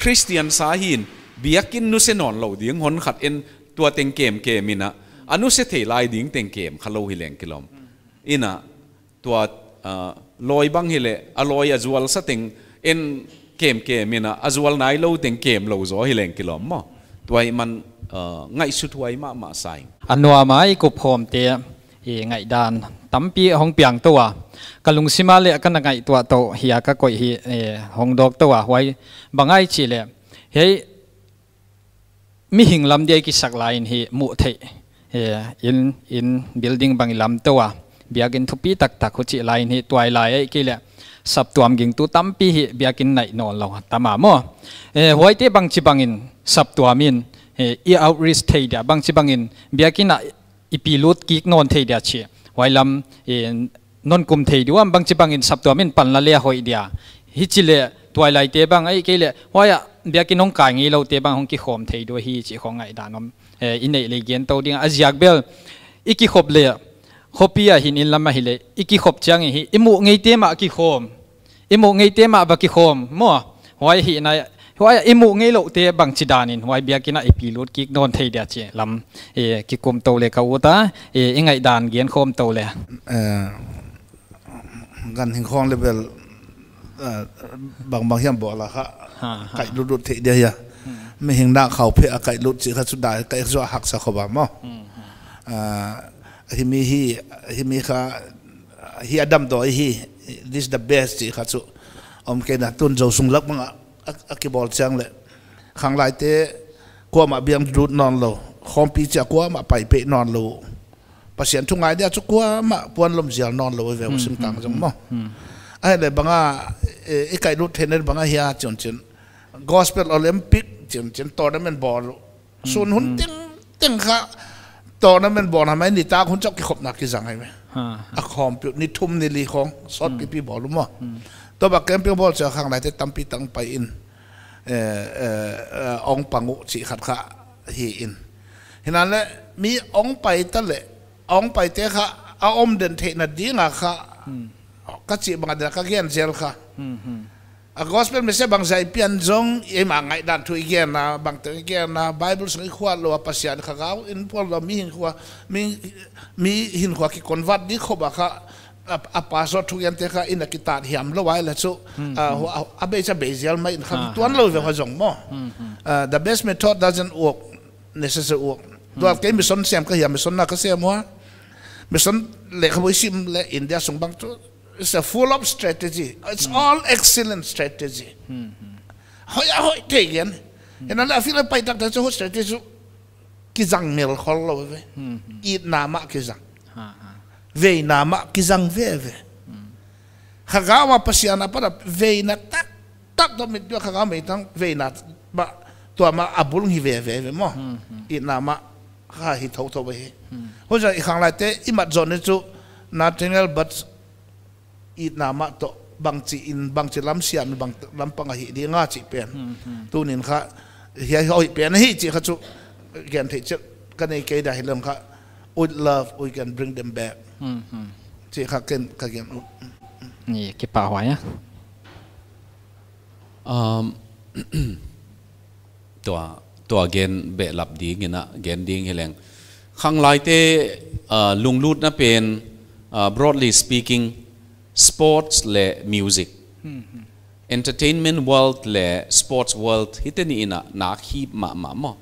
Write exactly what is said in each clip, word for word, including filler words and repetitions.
Christian sa hi'n, biakinn nuse nawnlou ding hon khat in tua teng kem kem in a, a nuse thei lai ding teng kem khalou hileng kilawm. In a, tua, ah, lawi bang hileh, a lawi a zual sa teng in kem kem in a, a zual nailou teng kem lou zaw hileng kilawm maw. Tua ahihman, ah, ngaihsut huai mahmah sa ing. A nuam a i kup khawmte, i ngaihdan tampi hong piang tou a. Ka lungsim a leh ka na ngaihtuah tou hi a ka koih hi, eh, hong dawk tou a. Huai bang ahia chih leh, hiai mihing lam dia i kisak lai in hi muh theih, eh, inn, inn building bang i lam tou a. Biakinn thupi taktak huchih lai in hi tuailai ahihkeileh saptuam gingtu tampi hi biakinn naih nawnlou tam a maw. Eh, huaite bangchibang in saptuam in, eh, i outreach thei dia, bangchibang in biakinn a i pi lut kik nawn thei dia chih. Huai lam, eh, non kum thei diam, bangchibang in saptuam in pan la leh hoih dia. Hichih leh tuailaite bang ahihkeileh, huai a biakinn hong kai ngeiloute bang hong kikhawm thei diam hi chih khong ngaihdan om. Eh, i neih leh gen tou ding a ziak bel. I kikhop leh, khopi a hi'n inn lam a hileh, i kikhop chiang in hi, i muh ngeite mah kikhawm. I muh ngeite mah va kikhawm, maw. Huai hi na, huai i muh ngeiloute bangchidan in, huai biakinn a i pi lut kik nawn thei dia chih lam, eh, kikum tou leh ka ut a, eh, i ngaihdan gen khawm tou leh. Eh, ganhing khawng leh bel, eh, bangbang hiam bawl a kha, ha, ha, kaihlut lut theih dia hia. Hmm. Mihing na khau phe a kaihlut chih kha chu dai, kaih chu a haksa khop a maw. Hmm, hmm. Ah, hi mi hi, hi mi kha, hi a damdawi hi, this is the best chih kha chu. Om kei na tun zo sung lak bang a, a, a kibawl chiang leh. Khanglaite kuamah biakinn lut nawnlou. Khawmpi chia kuamah pai peh nawnlou. Pasian thu ngai dia chu kuamah puan lom zial nawnlou ve, hmm, sim tang, hmm, zong, hmm, maw. Hmm. Ahihleh bang a, eh, i kaihlut theihna bang ahia chi'n chi'n. Gospel Olympic chi'n chi'n tournament bawl. Sun hun, hmm, teng teng kha tournament bawl a mai nitak hun chauh kikhopna kizang ahi ve. Ha, ha. A khawmpi uh ni thum ni li khong sawt, hmm, pipi bawl uh maw. Hmm. Tua bang camping bawl chiang khanglaite tampi tang pai in, eh, eh, eh, ong pang uh chih khat kha hi in. Hi'n leh mi ong pai ta leh, ong paite kha a om den theihna ding a kha, hmm, ka chih bang a dia ka gen zel kha. Hmm, hmm. A gospel message bangzah i pian zong, eimah ngaihdan thu i gen a, bangteng i gen a, Bible sung i khual lou a, Pasian kha gau in pual lou, mi hinkhua, mi, mi hinkhua ki convert di khop a kha, a, a pastor thugente kha in a kitat hiam lou ai leh chu, hmm, a, hmm, a, a bei cha bei zial mai in kha, ah, tuan lou ve, ah, kha zong maw. Hmm, hmm. Ah, the best method doesn't work, necessary work. Hmm. Tua kei mission siam ka hia, mission na ka siam ua. Mission leh ka boi sim leh India sung bang chu. It's a full of strategy. It's, hmm, all excellent strategy. Hmm, hmm. Hoih a hoih thei gen. Hmm. Hi'n leh a feel a pai taktak chu strategy chu kizang mel khol lou ve. Hmm, hmm. Itna mah kizang. Ha, ha. Veina mah kizang veve. Hmm. Kha gam a Pasian apat a veina taktak toh mit tua kha gam a i tang veina mah tua mah a bul hi veve ve maw. Hmm, hmm. Itna mah kha hi thouthou ve hi. Hmm. Huchia i khanglaite i mat zon ni chu nothing else but itna mah toh bangchi in, bangchi lam siam in, bang lam pang a hih ding a chih pen. Hmm, hmm. Tuni'n kha, hiai hoih pen hi chih kha chu gen theih chiat ka nei kei dia hileh kha, with love, we can bring them back. Hmm, hmm. Chih kha ken ka gen ut. Ni kipahhuai a. Um, tua, tua gen behlap ding in a, gen ding hileng. Khanglaite, uh, lunglutna pen, uh, broadly speaking, sports leh music. Hmm, hmm. Entertainment world leh sports world, hite nih in a nak hip mahmah maw.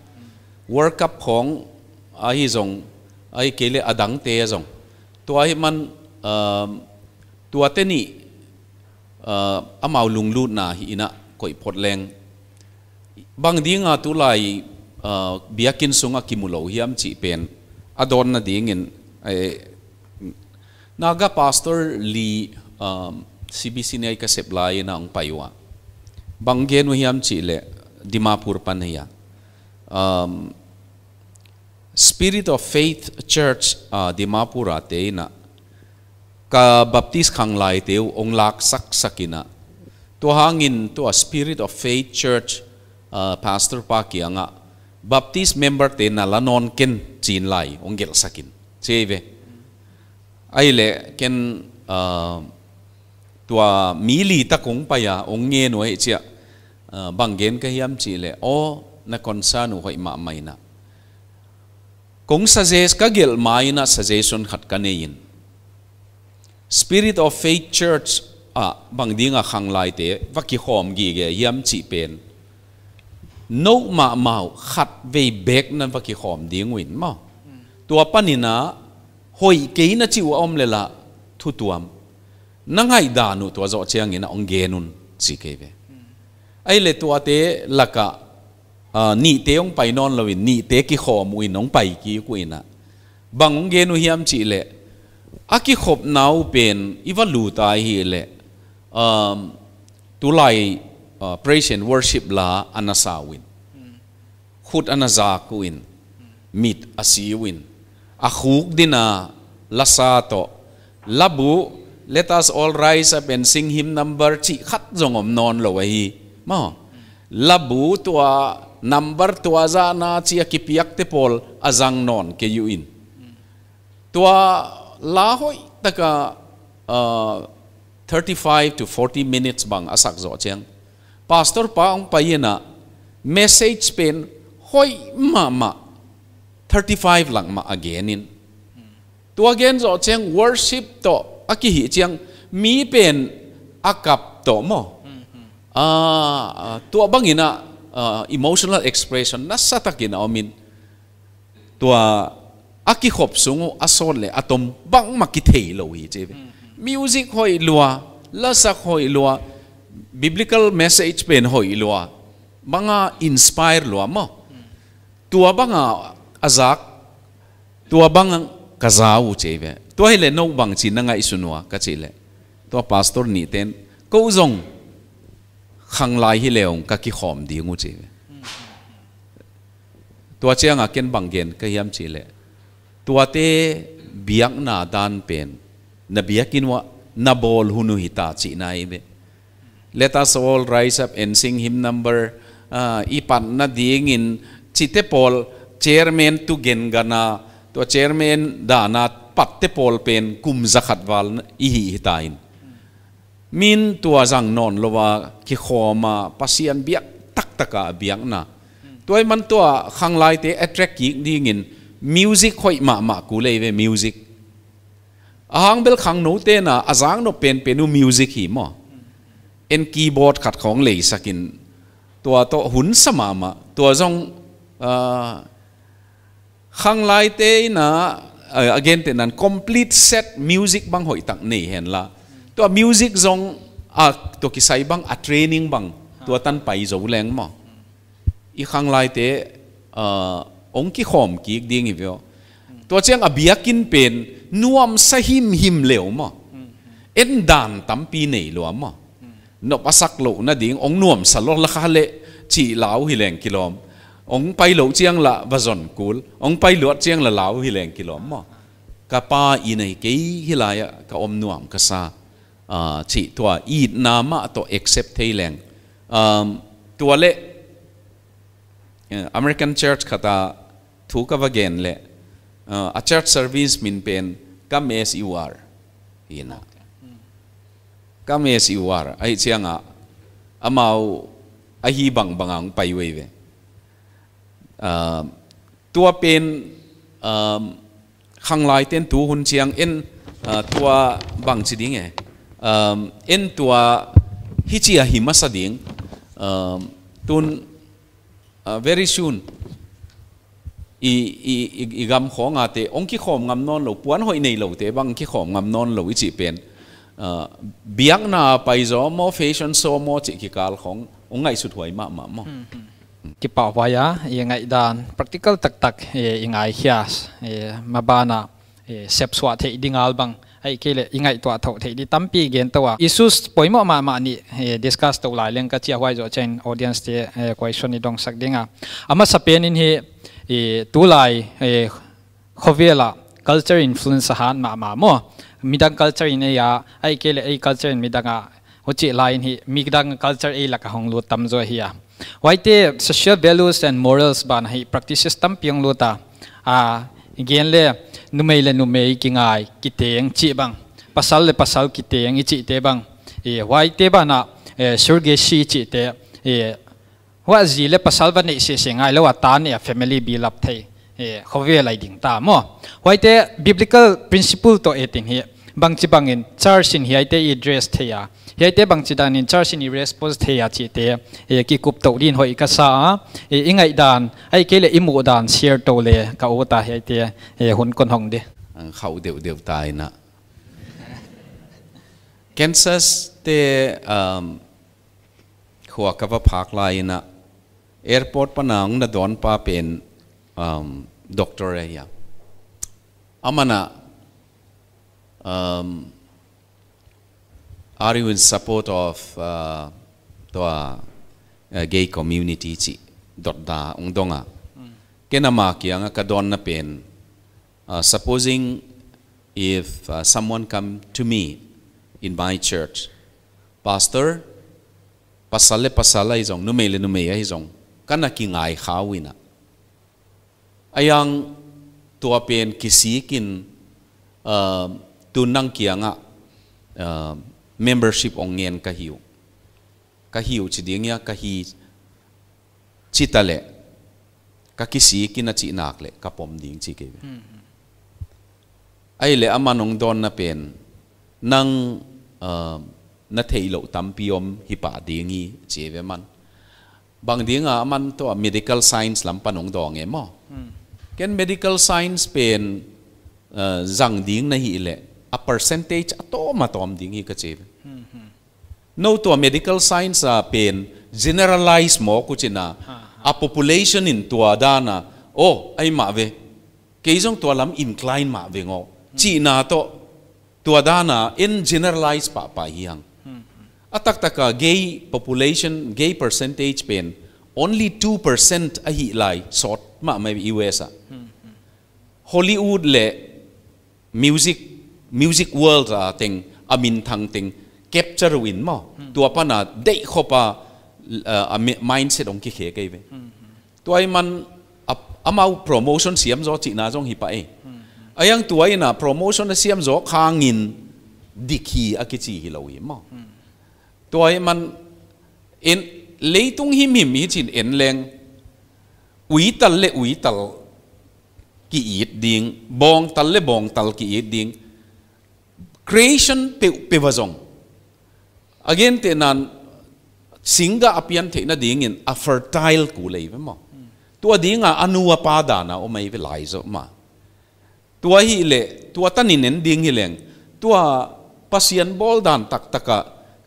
World Cup khong ahi zong, ahihkeileh a dangte zong. Tua ahihman, um, tuate nih, uh, amau lunglutna hi in a koih phot leng. Bang ding a tulai, uh, biakinn sung a kimu lou hiam chih pen a dawnna ding in, eh, Naga pastor li, um, C B C nei ka sep lai in a hong pai ua. Bang gen uh hiam chih leh Dimapur pan hi a. Um, Spirit of Faith Church, uh, Dimapur a te in a. Ka Baptist khanglaite uh hong lak saksak in a. Tua hangin tua Spirit of Faith Church, uh, pastor pa kiang a Baptist member te na la nawn ken chi'n lai hong gelhsak in. Chi ve. Ahihleh ken, uh, tua mi li tak hong pai a, hong ngen uh ahih chiah. ah, bang gen ka hiam chih leh, aw, na concern uh hoih mahmah in a. Kong suggest, ka gelh ma in a suggestion khat ka nei in. Spirit of Faith Church ah bang ding a khanglaite va kikhawm gige hiam chih pen, nou mahmah uh khatvei bek na va kikhawm ding uh in maw. Tua panin a hoih kei na chih uh a om leh la, thutuam. Na ngaihdan uh tua zoh chiangin a hong gen un chi kei ve. Ahihleh tuate laka, ah, nihte hong pai nawn lou in, nihte kikhawm uh in hong pai kik uh in a. Bang hong gen uh hiam chih leh, a kikhopna uh pen i va lut a ahih leh, um, tulai, ah, praise and worship la ana sa uh in. Khut ana zak uh in, mit a si uh in, a khuk ding a lasa toh, labu, "Let us all rise up and sing hymn number," chih khat zong om nawn lou ahi. Maw. Labu tua, number tua zahna chih a kipiakte pawl a zang nawn kei uh in. Tua la hoihtaka, ah, thirty-five to forty minutes bang a sak zoh chiang, pastor pa hong pai in a, message pen hoih mahmah thirty-five lak mah a gen in. Tua gen zoh chiang worship toh a kihih chiang mi pen a kap toh maw. Ah, ah, tua bangin a, ah, emotional expression nasatak in a om in. Tua a kikhop sung uh a sawt leh a tom bangmah kithei lou hi chi ve. Music hoih lua, lasak hoih lua, biblical message pen hoih lua, bang a inspire lua maw. Tua bang a a zak, tua bang ka za uh chi ve. Tua hileh nou bangchi na ngaihsun ua ka chih leh, tua pastor nihten, kou zong khanglai hi leh ong ka kikhawm ding uh chi ve. Tua chiang a ken bang gen ka hiam chih leh, tuate biakna dan pen, na biakinn uah na bawl hun uh hita chihna hi ve. "Let us all rise up and sing hymn number," ah, i patna dingin chihte pawl, chairman tu gen gana, tua chairman dana patte pawl pen kum zakhat val i hih hita in. Min tua zang nawn lou a, kikhawm a, Pasian biak taktak a biakna. Tua ahih man tua khanglaite attract kik dingin music hoih mahmah kul ei ve music. A hang bel khangnoute'n a zak nop penpen uh music hi maw. En keyboard khat khong leisak in tua toh hun sa mahmah. Tua zong, ah, khanglaite'n a, ah, again te nan complete set music bang hoihtak nei hen la. Tua music zong a tua kisai bang a training bang tua tan pai zou leng maw. I khanglaite, ah, ong kikhawm kik ding hi ve aw. Tua chiang a biakinn pen nuamsa himhim leh maw. En dan tampi nei lua maw. Nop a sak louhna ding, ong nuamsa lou la kha leh chih lau hi leng kilawm. Ong pai lou chiang la va zon kul, ong pai luat chiang la lau hi leng kilawm maw. Ka pa i nei kei hi lai a ka om nuam ka sa. Ah, chih tua itna mah toh accept thei leng. Um, tua leh, eh, American church khat a thu ka va gen leh, ah, a church service min pen "Come as you are" hi na. "Come as you are." Ahih chiang a, amau a hih bangbang a ong pai uh ei ve. Ah, tua pen, um, khanglaite'n tu hun chiang en, ah, tua bangchi ding e. Um, en tua hichi a hi masa ding. Um, tun, ah, very soon i, i, i, i gam khong a te ong kikhawm ngam nawn lou, puan hoih nei loute bang kikhawm ngam nawn lou i chih pen, ah, biakna pai zaw maw, fashion show maw chih kikal khong ong ngaihsut huai mahmah maw. Kipahhuai a, i ngaihdan practical taktak, eh, i ngaikhia, eh, maban a, eh, sepsuah theih ding ngal bang, ahihkeileh i ngaihtuah thou theih di tampi gen tou a. Issues poimoh mahmah nih, eh, discuss tou lai leng ka chi a, huai zoh chiang audience te, eh, question i dong sak ding a. A masapen in hi, eh, tulai, eh, khovel a culture influence a hat mahmah maw. Midang culture in ei a, ahihkeileh ei culture in midang a, huchih lai in hi midang culture ei lak a hong lut tamzaw hi a. Huaite social values and morals ban a hi practices tampi hong lut a. A, gen leh numei leh numei kingai, kiteng chih bang. Pasal leh pasal kiteng i chihte bang. Eh, huaite ban a, eh, surrogacy chihte, eh, Huai zi leh pasal va neih sese ngai lou a, ta neih a family build up thei, eh, khovel a i ding ta maw. Huaite biblical principle toh e ting hi, bangchibang in church in hiaite i address thei a, hiaite bangchidan in church in i response thei a chihte, eh, kikup tou din hoih ka sa a, eh, i ngaihdan, ahihkeileh i muhdan share tou leh ka ut a hiaite, eh, hun kon hong di. Ang khauh deuhdeuh ta in a. Kansas te, um, khua ka va phak lai in a, airport pan a hong na dawn pa pen, um, doctor ahi a. Aman a, um, "Are you in support of, uh, tua, uh, gay community?" chih dot da hong dong a. Ken ama kiang a ka dawnna pen, uh, supposing if, uh, someone come to me in my church, "Pastor, pasal leh pasal ahi zong, numei leh numei ahi zong, ka na kingai kha uh in a, ahiang tua pen kisik in, uh, tun nang kiang a, uh, membership hong ngen ka hi uh. Ka hi uh chi ding hia, ka hi chi ta leh, ka kisik in a chih nak leh, ka pom ding," chi kei ve. Ahihleh aman hong dawnna pen, "Nang, uh, na theihlouh tampi om hi pah ding hi," chi ve aman. Bang ding a aman tua medical science lam pan hong dawng e maw. Ken medical science pen, uh, zang ding na hih leh, a percentage a tawm a tawm ding hi ka chi ve. Nou tua medical science a pen generalize mawk uh chin a, a population in tua dan a, "Oh, ahi mah ve. Kei zong tua lam incline mah ve ngaw," chihna toh, tua dan a en generalize pahpah hi hang. A taktak a gay population, gay percentage pen only two percent ahi lai, sawt mahmah U S a. Hollywood leh music, music world a teng, a minthang teng capture uh in maw. Tua pan a deih khop a, uh, a mi-, mindset hong kikhe kei ve. Tua ahih man a, amau promotion siam zaw chihna zong hi pah e. Ahiang tua in a promotion a siam zaw khang in dik hi a kichi hilou hi maw. Tua ahih man en, leitung himhim hi chin en leng, uital leh uital ki-it ding, bawngtal leh bawngtal ki-it ding. Creation peuhpeuh a zong, a gentehna in, singgah a pian theihna ding in a fertile kul ahi ve maw. Tua ding a a nu a pa dan a om ahi ve lai zaw mah. Tua ahihleh, tua tan in en ding hi leng, tua Pasian bawl dan taktak a,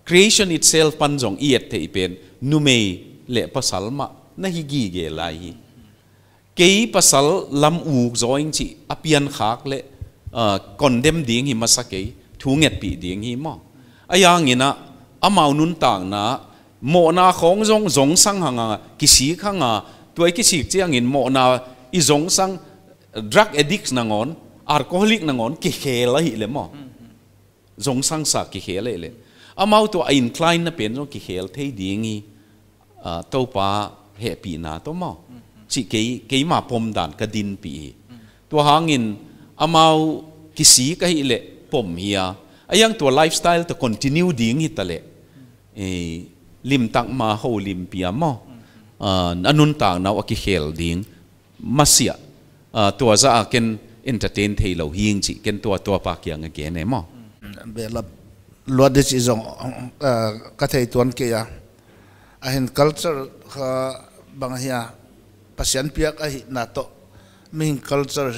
creation itself pan zong i et theih pen, numei leh pasal mah na hi gige lai hi. Kei pasal lam uk zaw ing chih a pian khak leh, ah, condemn ding hi masa kei, thu ngetpih ding hi maw. Ahiang in a, amau nuntakna, mohna khong zong, zongsang hang a, kisik hang a, tua i kisik chiang in mohna i zongsang, drug addicts nangawn, alcoholic nangawn, kikhel ahihleh maw. Zongsang sa kikhel ahihleh. Amau tua a incline na pen zong kikhel thei ding hi, ah, Toupa hehpihna toh maw. Chih kei, keimah pom dan ka dinpih hi. Tua hang in amau kisik ahihleh pom hi a. Ahiang tua lifestyle toh continue ding hi ta leh. Eh, limtak mah houlimpih a maw. Ah, a nuntakna uh a kikhel ding. Masiah, ah, tua zah a ken entertain theilou hing chih, ken tua, tua pa kiang a gen e maw. Behlap luat di chih zong, ah, ka thei tuan kei a. Ahin culture kha bang hia, Pasian piak ahihna toh, mihing culture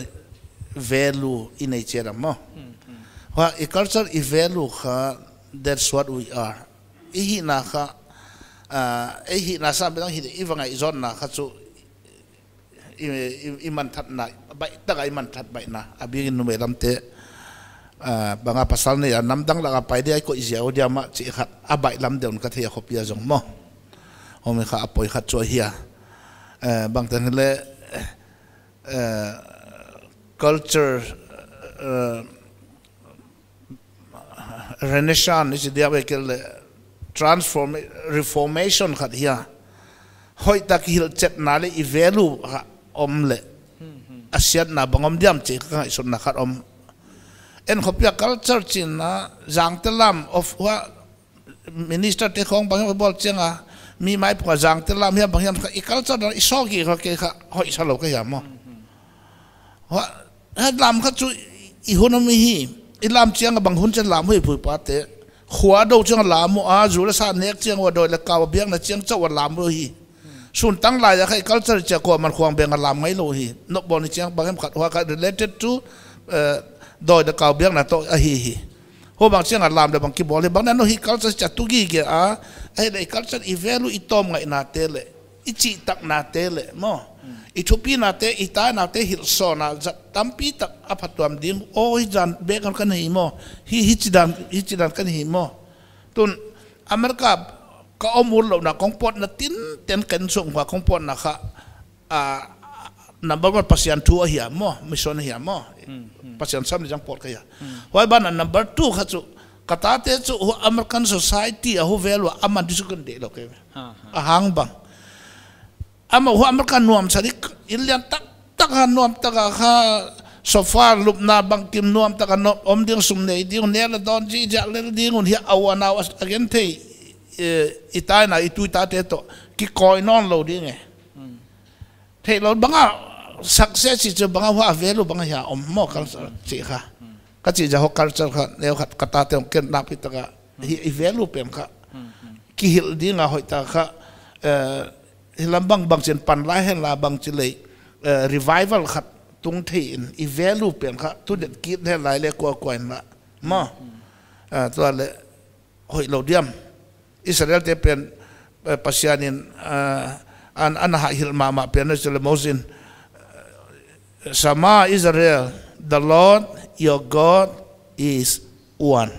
value i nei chiat a maw. Huai i culture i value kha, that's what we are. I hihna kha, ah, i hihna sam bang hi, i va ngaihzawtna kha chu, i, i, i manthatna, baih tak a i manthat baihna, a bik in numei lamte, ah, bang a pasal nei a, nam dang lak a pai dia, i koih ziau dia mah chih khat, a baihlam deuh ka thei a khopi a zong maw. Huai kha a poi khat chu ahi a. Eh, bangtan hileh, eh, culture, eh, renaissance, i chi dia ve kei leh, transform-, reformation khat hi a. Hoihtak hilhchetna leh i value kha om leh, a siatna bang om diam chih ka ngaihsutna khat om. En khopi a culture chihna, Zangte lam of hua, minister te khong bang hong bawl chiang a, mi mai pung a zang te lam hiam bang hiam kha i culture dan i sawt gige kha kei kha hoih sa lou ka hia maw. Hua, ha lam kha chu i hun a mi hi, i lam chiang a bang hun chiang lam hoih pui pa te. Khua dou chiang a lam uh a, zu le sa nek chiang ua doi le kau a biakna chiang chauh a lam uh hi. Sun tang lai a kha i culture chia kuaman khuang beng a lam ngai lou hi. Nop bawl ni chiang bang hiam khat hua kha related to, eh, doi le kau biakna toh ahi hi. Hua bang chiang a lam le bang kibawl hi bang na no hi culture chia tu gige a, ahi le i culture i value i tawm ngaihna te le. I chihtakna te le maw. I thupina te, i taina te, hilhsawna zat tampi tak a phatuam ding. Oh, hi zan bek kan kan hi maw. Hi, hi chidan, hi chidan kan hi maw. Tun America ka om ur lou na kong pawtna tinten kan sung kha kong pawtna kha, ah, number one Pasian thu ahi a maw, mission ahi a maw. Pasian sam ni zang pawt ka hia. Huai ban a number two kha chu, ka tate chu hu American society a hu value a aman disu kan de lou ke. A hang bang. Amah hu America nuam sa dik, inn lian tak tak a nuam tak a kha sofa lupna bangkim nuam tak a nuam, om ding sum nei ding, nek le dawn chi jak le ding un hia a ua nau a gen thei, eh, i taina i tu i tate toh kikoih nawn lou ding e. Theih lou bang a success i chu bang a hua value bang a hia om maw culture chi kha. Ka chi za ho culture kha neu khat ka tate ong ken nak pi tak a hi i value pen kha. Kihilh ding a hoih tak kha, eh, hi lam bang bang chin pan lai hen la bang chi lei, eh, revival khat tung thei in i value pen kha tu det kit hen lai le kua kua in la. Maw. Eh, tua le hoih lou diam. Israel te pen, eh, Pasian in, eh, an, an hahilh mahmah pen na chu le Moses in, eh, Shema Israel, the Lord your God is one.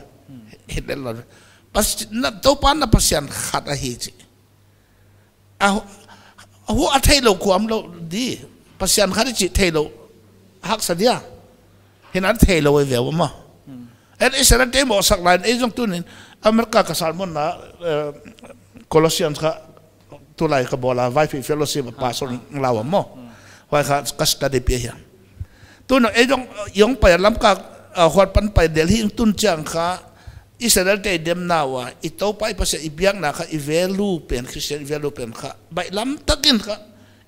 Hi le lou. Pas-, na, Toupa na Pasian khat ahi chi. A hu, a hu a theilou kuam lou di. Pasian khat i chih theilou haksa dia. Hinan theilou e veu maw. En Israel te mohsak lai, ei zong tunin America ka sermon na, eh, Colossians kha tulai ka bawl a, Vaiphei Fellowship a pastor lau a maw. Huai kha ka study pi a hia. Tun ei zong, eh, zong pai a Lamka, eh, huat pan pai Delhi in tun chiang kha, Israel te i demna ua, i Toupa i Pasian i biakna kha i value pen, Christian i value pen kha. Baihlam takin kha,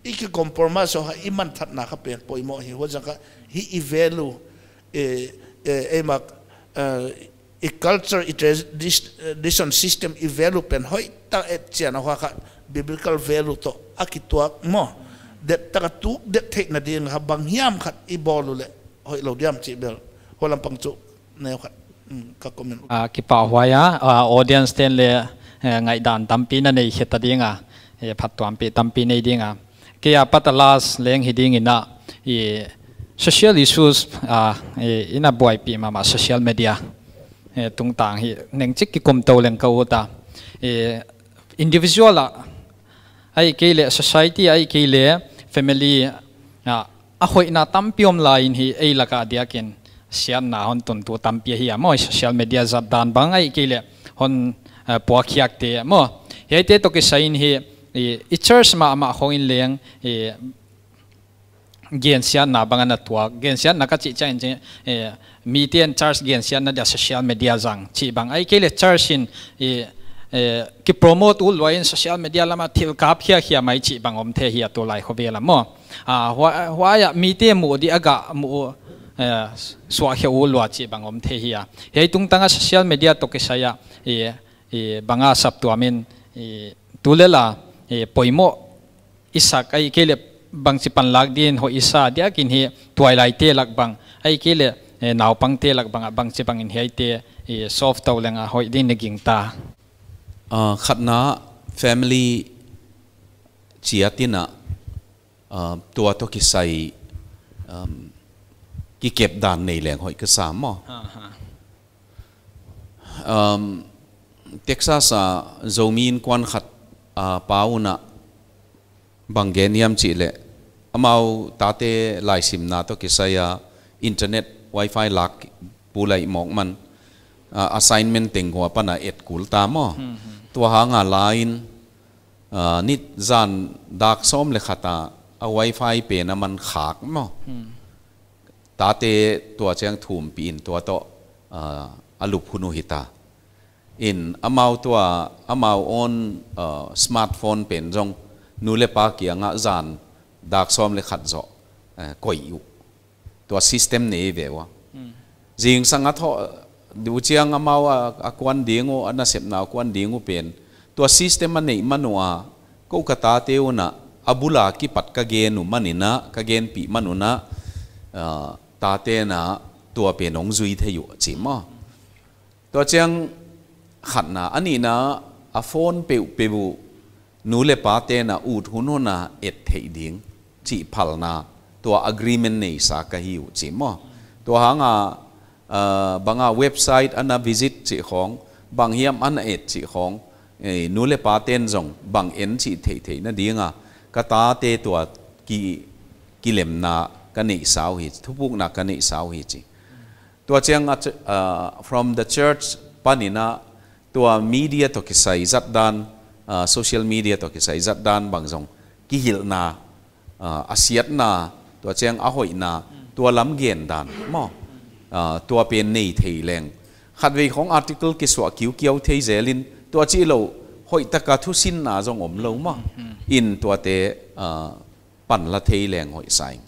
i ki compromise kha, i manthatna kha pen poimoh hi, huaiziak kha, hi i value, eh, eh, ei mak, eh, i culture, i tradition system, i value pen hoih tak et chian a hua kha, biblical value toh, a kituak maw. Det tak a tuk, det theihna ding kha, bang hiam khat i bawl uleh, hoih lou diam chi bel, hua lampang chu. Neu khat, mm, ka comment. Ah, kipahhuai a, ah, audience ten le, eh, ngaihdan tampi na nei khe ta ding a, eh, phattuampih tampi nei ding a. Kei a pat a last leng hi ding in a, i social issues, ah, i, i na buaipih mahmah social media, eh, tungtang hi neng chik kikum tou leng ka ut a. Eh, individual a, ahihkeileh society, ahihkeileh family, ah, a hoihna tampi om lai in hi ei lak a diakin siatna hon tuntu tampi ahi a maw, social media zat dan bang ahihkeileh hon, ah, puakkhiak te maw. Hiaite toh kisai in hi, i, i church mahmah khong in leng, i, gensiatna bang ana tuak, gensiatna ka chih chiang in chi, eh, miten church gensiatna dia social media zang chih bang. Ahihkeileh church in, eh, eh, ki promote ul lua in social media lam a thil kap khia khia mai chih bang om thei hi a tulai khovel a maw. Ah, hua, huai a mite muh di a gah muh, eh, suah khia ul lua chih bang om thei hi a. Hiai tungtang a social media toh kisai a, eh, eh, bang a saptuam in, eh, tu le la, eh, poimoh i sak ahihkeileh bangchi panlak din hoih i sa diakin hi tuailaite lak bang ahihkeileh, eh, naupangte lak bang a bangchi bangin hiaite, eh, solve tou leng a hoih din na gingta. Ah, khatna family chiat in a, ah, tua toh kisai, um, kikep dan nei leng hoih ka sa maw. Aha. Um, Texas a Zomi innkuan khat, ah, pa un a bang gen hiam chih leh, amau tate laisimna toh kisai a internet wifi lak pulai mawk man, ah, assignment teng hua pan a et kul ta maw. Tua hang a la in, ah, nit zan dak sawm le khat a, a wifi pen a man khak maw. Tate tua chiang thumpih in tua toh, ah, a lup hun uh hi ta. In amau tua, amau own, uh, smartphone pen zong nu le pa kiangah zan dak sawm le khat zoh, eh, koih uh. Tua system nei ve ua. Zingsang a thoh, uh, uh chiang amau a, a kuan ding uh, a nasepna kuan ding uh pen. Tua system a neih man ua, kou ka tate un a, a bul a kipat ka gen uh man in a, ka genpih man un a, uh, tate'n a tua pen hong zui thei uh chi maw. Tua chiang khatna, a nihna a phone peuhpeuh uh nu le pate'n a ut hunhun a et theih ding chih phalna tua agreement neisa ka hi uh chi maw. Tua hang a, ah, bang a website ana visit chih khong, bang hiam ana et chih khong, eh, nu le pate'n zong bang en chih theihtheihna ding a, ka tate tua ki, kilemna ka neihsa uh hi, thupukna ka neihsa uh hi chi. Tua chiang a ch-, ah, from the church pan in a tua media toh kisai zat dan, ah, social media toh kisai zat dan bang zong kihilhna, ah, a siatna, tua chiang a hoihna, tua lam gen dan maw. Ah, tua pen nei thei leng. Khatvei khong article kisuah kiukiau thei zel in, tua chih lou hoih taka thusinna zong om lou maw. In tuate, ah, panla thei leng hoih sa ing.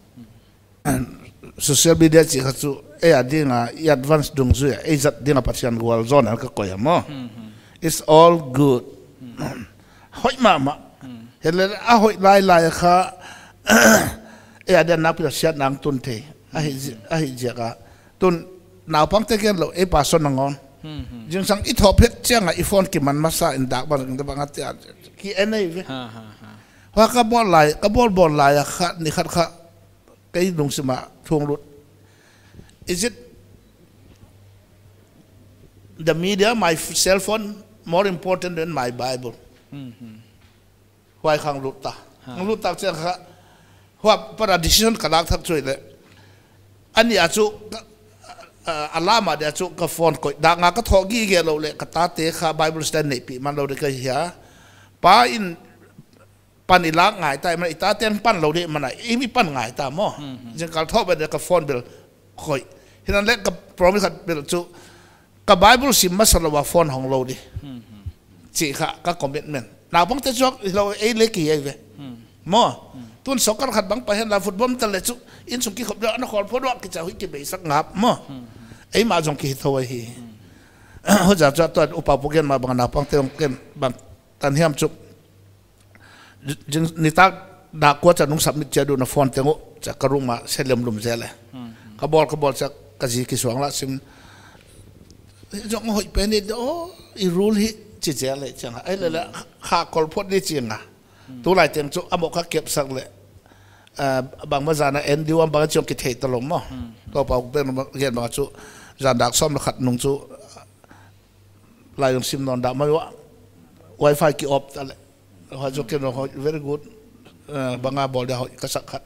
Social media chih kha chu, ei a ding a, i advance dungzui a, ei zat ding a Pathian gualzawhna ka koih a maw. It's all good. Hoih mahmah. Hilele a hoih lailai kha, ei a ding a nakpi a siatna hong tun thei. Ahi zi-, ahi ziak a. Tun naupangte gen lou, ei pastor nangawn. Zingsang i thoh phet chiang a i phone kiman masa in dak bang, bang a tia. Ki en ei ve. Ha, ha, ha. Hua ka bawl lai, ka bawl bawl lai a kha, ni khat kha. Kei lungsim a thu hong lut. Is it the media, my f-, cell phone, more important than my Bible? Huai khang lut ta. Hong lut ta chiang kha. Hua para decision ka lak thak chu le. Ani a chu, ka, ah, a lam a dia chu ka phone koih. Dak nga ka thoh gige lou le ka tate kha Bible study neihpih man lou di ka hia. Pa in pan i lak ngai ta, i man i tate'n pan lou di man a, i mi pan ngai ta maw. Zingkal thoh bel ka phone bel koih. Hinan le ka promise khat bel chu, ka Bible sim masa lou a phone hong lou di. Chih kha ka commitment. Naupangte chu hilou ei le ki ei ve. Maw. Tun soccer khat bang pai hen la football ta le chu, insung kikhop deuh ana khawl pho deuh kicha hui kibeisak ngap maw. Eimah zong ki hi thou ahi. Huza chu tua upa pu gen ma bang naupangte hong gen bang tan hiam chu. Jing, nitak dak kua cha nung submit chia dun a phone teng uh, cha ka room a se lem lum zel e. Ka bawl, ka bawl cha ka zi kisuang la sim. Zong hoih pen ni, oh, i rule hi chi zel e chiang a. Ai le le, kha kol phot ni chiang a. Tulai teng chu a mawk kha kep sak le. Ah, bang ma zan a en diu am bang chiang ki thei ta lou maw. Tua pa pen gen bang chu zan dak sawm le khat nung chu, lai zong sim nawn dah mai ua. Wifi ki off ta le. Hua zong ken hoih, very good. Eh, bang a bawl dia hoih ka sak khat.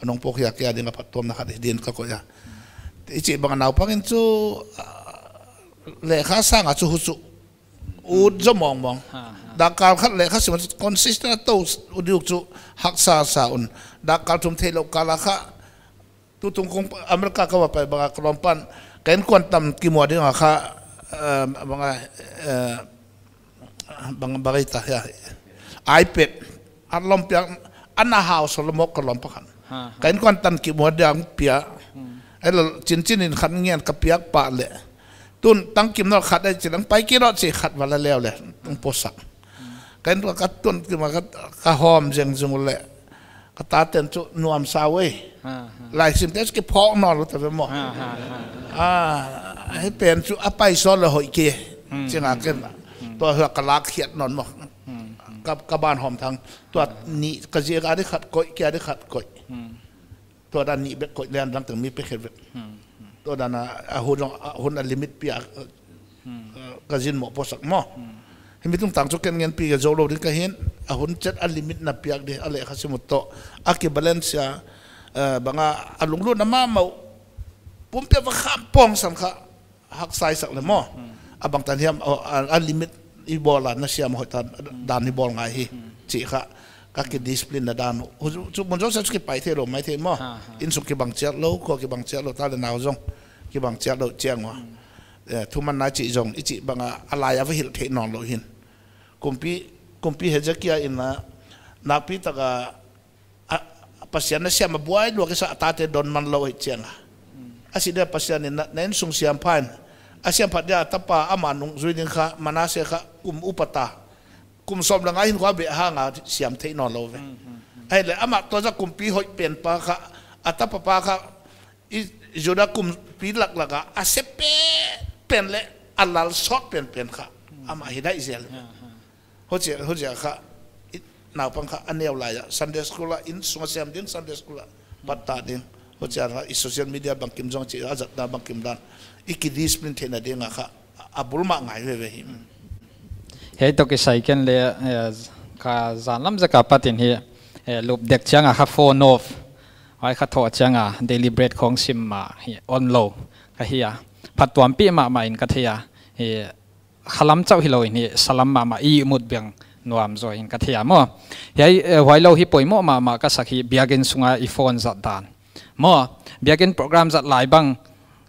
Anong pok hia kia ding a phattuamna khat din ka koih a. I chih bang a naupang in chu, ah, lekha sang a chu huchu. Ut zo mawngmawng. Dak kal khat lekha sim a chu consistent a tou u diuk chu haksa sa un. Dak kal thum theilou kal a kha Tutung kong America ka va pai bang a ka lawm pan. Ka innkuan tam kimu ding a kha, eh, bang a, eh, bang, bang a ita hia. iPad. A lawm piak, ana hau so lawm ka lawm pakhat. Ka innkuan tan kimu ding pia. Ai lo chinchin in khat ngen ka piak pah le. Tun tang kim nor khat ai chilang pai ki ro chi khat va la leu le. Tung posak. Ka innkuan ka tun ki ma ka, ka hawm zeng zung le. Ka tate'n chu nuam sa uai. Laisim te chu ki phawk nawn lou ta ve maw. Ah, hih pen chu a pai sawn le hoih kei. Chi nga ken. Tua hua ka lak khiat nawn maw. Ka, ka ban hawm thang. Tua ni ka zi ka di khat koih, kia di khat koih. Tua dan ni bek koih lian dang teng mi pe khet ve. Tua dan a, a hun zong, a hun a limit pia, eh, ka zin mo posak maw. Himi tungtang chu ken ngen pi ka zo lou ding ka hin, a hun chet a limit na piak di, a lekha sim ut toh, a ki balance a, eh, bang a, a lunglut na mahmah uh, pumpi a va kham pawng san kha, haksa i sak le maw. A bang tan hiam, a, a, a limit i bawl a na siam hoih ta, dan i bawl ngai hi, chi kha, ka ki discipline na dan uh. Chu, chu mun zong sa chu ki pai thei lou, mai thei maw. Insung ki bang chiat lou, khua ki bang chiat lou, ta le nau zong, ki bang chiat lou chiang ua. Eh, thumanna chih zong i chih banga a lai a va hilh theih nawnlou hi'n. Kumpi, kumpi Hezekia in a, nakpi taka, a, Pasian na siam a buai lua kisa a tate don manlou hi chiang a. A si dia Pasian in na, na innsung siam pha in. A siam phat dia a tapa ama nungzui ding kha, Manasseh kha kum upa ta. Kum sawm leh nga hinkhua beh hang a siam theih nawnlou ve. Ahihleh amah tua za kumpi hoih pen pa kha, a tapa pa kha, i Juda kumpi laklak a, a se pen, pen leh a lal sawt pen pen kha. Amah hi daih zel. Huchia, huchia kha, i, naupang kha a neu lai a, Sunday school a, innsung a siam ding Sunday school a, pat ta ding. Huchia kha, i social media bangkim zong chih, a zatna bangkim dan. I ki discipline theihna ding a kha, a bul mah ngai veve hi. Hiai toh kisai ken leh, eh, ka zanlam zek a pat in hi, eh, lup dek chiang a kha phone off. Huai kha thoh chiang a daily bread khong sim mah hi on lou. Ka hi a. Phattuampih mahmah in ka thei a. Hi khalam chauh hilou in hi salam mahmah i mut biang nuam zaw in ka thei a maw. Hiai, eh, huailou hi poimoh mahmah ka sak hi biakin sunga i phone zat dan. Maw, biakin program zat lai bang,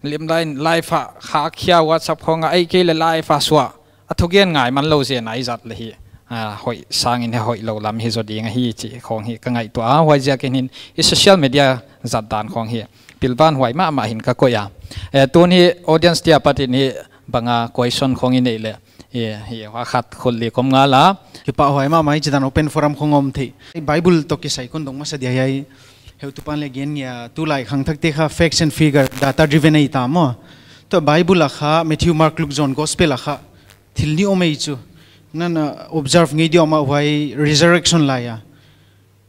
lim lai in live a, kha khia WhatsApp khong a, ei kei leh live a suah. A thugen ngai manlou zen a i zat leh hi. Ah, hoih sangin hi hoihlou lam hi zaw ding ahi chih khong hi ka ngaihtuah a. Huaiziakin hi'n i social media zat dan khong hi. Pilvang huai mahmah hi'n ka koih a. Eh, tun hi audience te apat in hi banga question khong i neih leh. Hi, hi, huai khat khut li kom nga la. Kipahhuai mahmah hi chih dan open forum khong om thei. Bible toh kisai kon dong masa dia hiai. Heutupa'n leng gen nia, tulai khangthakte kha facts and figure, data driven ei ta maw. Tua Bible a kha, Matthew, Mark, Luke, John, Gospel a kha, thil nih om ei chu. Nana observe ngei diam a huai resurrection lai a.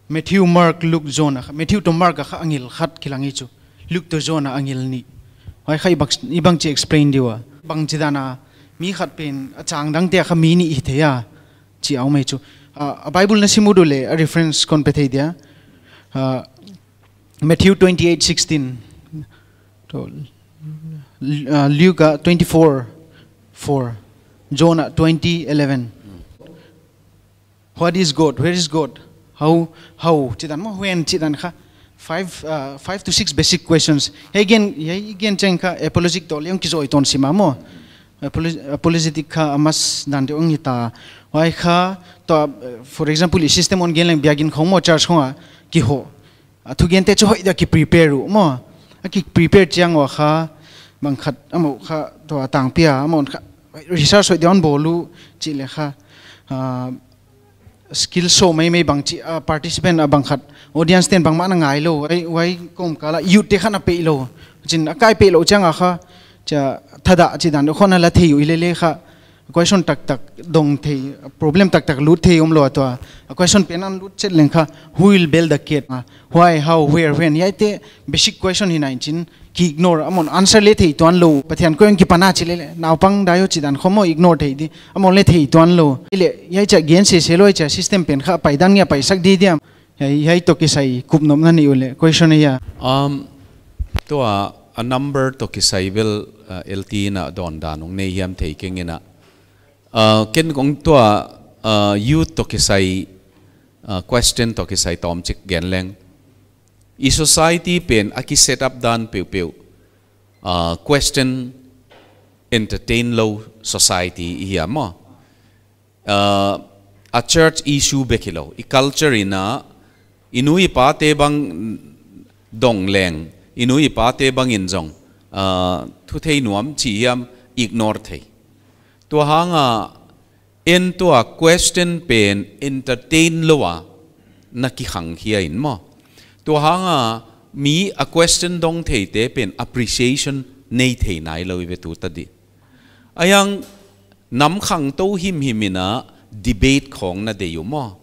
Matthew, Mark, Luke, John a kha, Matthew toh Mark a kha angel khat kilang ei chu. Luke toh John a angel nih. Huai kha i bang, i bangchi explain di ua. Bangchi dan a, mi khat pen, a chang dangte a kha mi nih hi thei a. Chih a om ei chu. Ah, a Bible na sim ut uleh, a reference kon pe thei dia. Ah, Matthew twenty-eight sixteen. To, ah, Luke, ah, twenty-four four. John, ah, twenty eleven. What is God? Where is God? How, how? Chih dan maw, when chih dan kha. Five, uh, five to six basic questions. Hiai gen, hiai gen chiang kha apologetic toh leng kizui ton sim a maw. Apolo-, apologetic kha a must dan deuh ahi ta. Huai kha, tua, uh, for example, i system on gen leng biakin khong maw church khong a kihoh. A thugente chu hoih dia ki prepare uh maw. A ki prepare chiang ua kha, bang khat, amau kha, tua tangpi a, amau kha, research hoih dia hon bawl uh, chih leh kha. Uh, skill show maimai bangchi, ah, participant a bang khat, audience te'n bangmah na ngailou, huai, huai kawmkal a youth te kha na pehlou. Chin a kai pehlou chiang a kha, chia thadah chih dan khong na la thei uh i lele kha. Question taktak dong thei, problem taktak lut thei omlou a tua. A question pen a lut chet leng kha, who will build the gate? Ah, why, how, where, when? Hiaite basic question hi nai chin, ki ignore, amau answer le thei tuanlou. Pathian koih in kipan a chih lele. Naupang dai uh chih dan khong maw ignore thei di. Amau le thei tuanlou. Ileh, hiai chia gen sese lou chia system pen kha pai dan ngia paisak di diam. Hiai, hiai toh kisai kup nopna nei uleh. Question hiai a. Um, tua a number toh kisai bel, uh, L T na dawn dan ong nei hiam thei keng in a. Uh, ken kong tua, uh, youth toh kisai, uh, question toh kisai tawmchik gen leng. I society pen a ki set up dan peuhpeuh, ah, question entertain lou society i hi a maw. Ah, a church issue bek hilou. I culture in a, i nu i pate bang dong leng, i nu i pate bang in zong, ah, thu thei nuam chih hiam ignore thei. Tua hang a, en tua question pen entertain lou a na kikhang khia in maw. Tua hang a mi a question dong theite pen appreciation nei thei nailou i ve tu ta di. Ahi hang nam khangtou himhim in a debate khong na deih uh maw.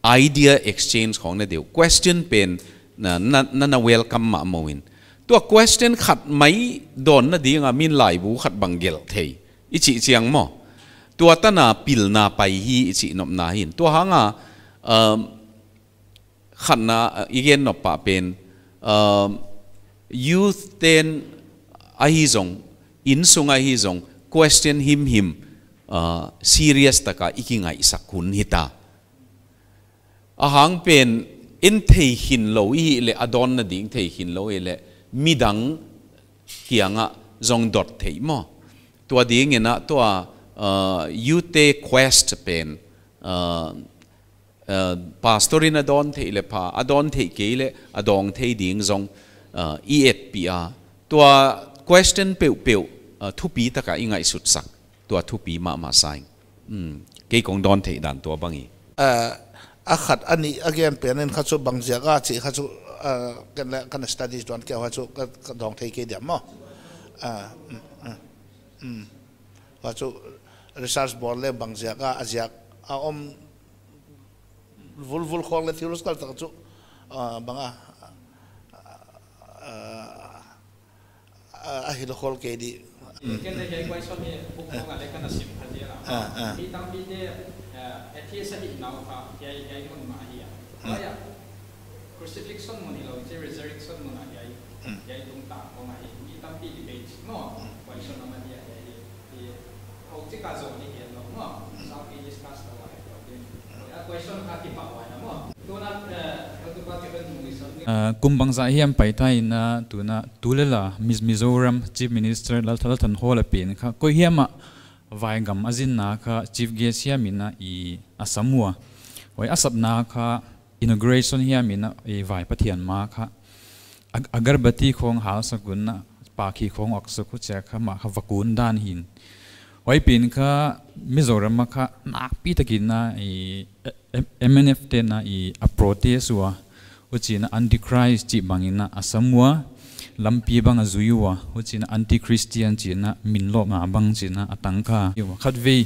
Idea exchange khong na deih uh. Question pen na, na, na, na welcome mahmah in. Tua question khat mai dawnna ding a min laibu khat bang gelh thei. I chih chiang maw. Tua tan a pilna pai hi i chih nopna hi'n. Tua hang a, um, khatna, uh, i gen nop pah pen, um, youth te'n ahi zong, innsung ahi zong, question himhim, uh, serious tak a i kingaihsak hun hi ta. A hang pen en thei khin lou i hih leh, a dawnna ding thei khin lou i hih leh, midang kiang a zong dot thei maw. Tua dingin a tua, uh, youth te quest pen, uh, uh, pastor in a dawn theih leh pha, a dawn theih kei leh a dawng thei ding zong, uh, i etpih a. Tua question peuhpeuh, uh, thupi taka i ngaihsutsak. Tua thupi mahmah sa ing. Hmm. Kei kong dawn theih dan tua bang hi. Uh, a khat a nih a gen pen in kha chu bang ziak a chih kha chu, uh, kan leh kan studies tuan kei kha chu ka, ka dawng thei kei diam maw. Uh, mm, mm, mm. Kha chu research bawl leh bang ziak a, a ziak a om vulvul khawng leh theological tak chu, uh, bang a, uh, a, a hilh khol kei di. Ken leh hiai question hi book khong ah leh ka na sim kha zel a. Ah, ah. Mi tampi te, eh, atheist ahihna uh kha hiai, hiai mun mah ahi a. Hmm. Huai a, crucifixion mun hilou, chi resurrection mun a hiai, hmm, hiai tungtang khong ahi. Mi tampi debate maw. Hmm. Question a mah hi a hiai hi. Hi, hou chi ka zo ni hian lou maw. Sa pi discuss lou a hiai problem. Huai a question kha kipak huai na maw. Tuna, eh, heutupa Kevin Mui sa ni. Ah, kum bangzah hiam paita in a tuna Tulel a Miz-, Mizoram Chief Minister Lal Thanlhal Thanhawla pen kha, koi hiam a vaigam a zinna kha Chief Guest hiam in a i a sam ua. Huai a sapna kha inauguration hiam in a i vai Pathian ma kha ag-, agarbati khong halsak un a, pakhi khong awksak uh chia kha mah kha va kun dan hi'n. Huai pen kha Mizoram a kha nakpi takin a i, e-, e-, M N F te'n a i a protest ua. Huchi'n a Antichrist chih bangin a a sam ua, lampi bang a zui ua, huchi'n a anti-Christian chi'n a min lawpna bang chi'n a a tangkha. Khatvei,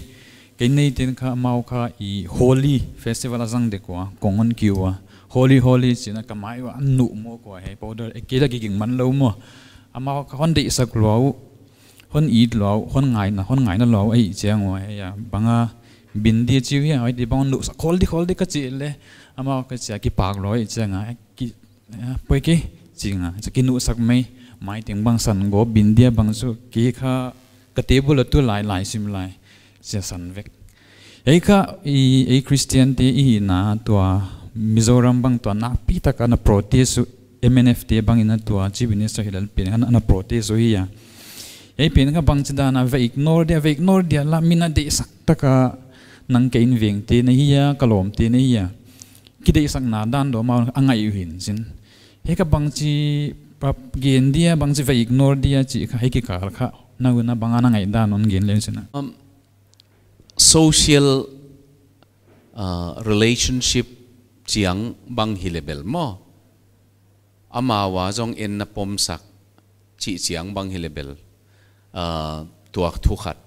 kei neite'n kha amau kha i Holi festival a zang dek ua, kong hon kiu ua. Holi, Holi chi'n a ka mai ua, a nuh mawk ua, hiai powder, e kei leh kiging man lou maw. Amau kha hon deihsak lua uh, hon it lua uh, hon ngaina, hon ngaina lua uh, ahih chiang ua, hiai a, bang a, bindia chi uh hia, huai di bang nuhsak khol di khol di ka chih leh, amau ka chia kipak lou ahih chiang a, ki, ah, poi kei, chi nga, chia kinuhsak mai, mai teng bang san gawp bindia bang chu, kei kha ka table a tu lai lai sim lai, chia san vek. Ei kha, i, ei Christian te i hihna tua Mizoram bang tua nakpi taka na protest uh, M N F te bangin a tua Chief Minister hilou pen ana, ana protest uh hi a. Ei pen kha bangchi dan a va ignore dia, va ignore dia la min a deihsak taka nang ka inveng te na hi a, ka lawm te na hi a. Kideihsakna dan dawm a a ngaih uh hi'n chin. Hiai kha bangchi pa gen dia, bangchi va ignore dia chih kha hiai kikal kha. Na uh na bang a na ngaihdan hon gen leh chin a. Um, social, uh, relationship chiang bang hi leh bel maw. Amau a zong en na pomsak chih chiang bang hi leh bel, uh, tuak thu khat.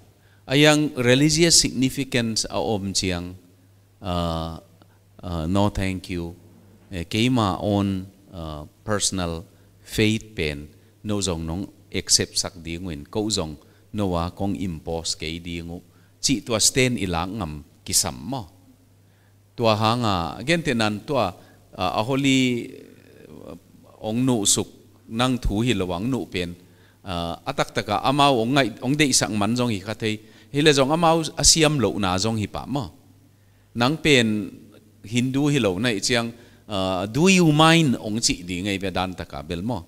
A yang religious significance a om chiang, uh, uh, no thank you. Eh, keima own, uh, personal faith pen, nou zong nong accept sak ding uh in, kou zong nou a kong impose kei ding uh. Chih tua stand i lak ngam kisam maw. Tua hang a, gentehna in tua, uh, a Holi, uh, ong nuhsak nang thu hilou ong nuh pen, uh, a taktak a amau ong ngaih, ong deihsak man zong hi kha thei. Hi leh zong amau a siamlouhna zong hi pah maw. Nang pen Hindu hilou na hih chiang, uh, do you mind ong chih ding ei ve dan taka bel maw.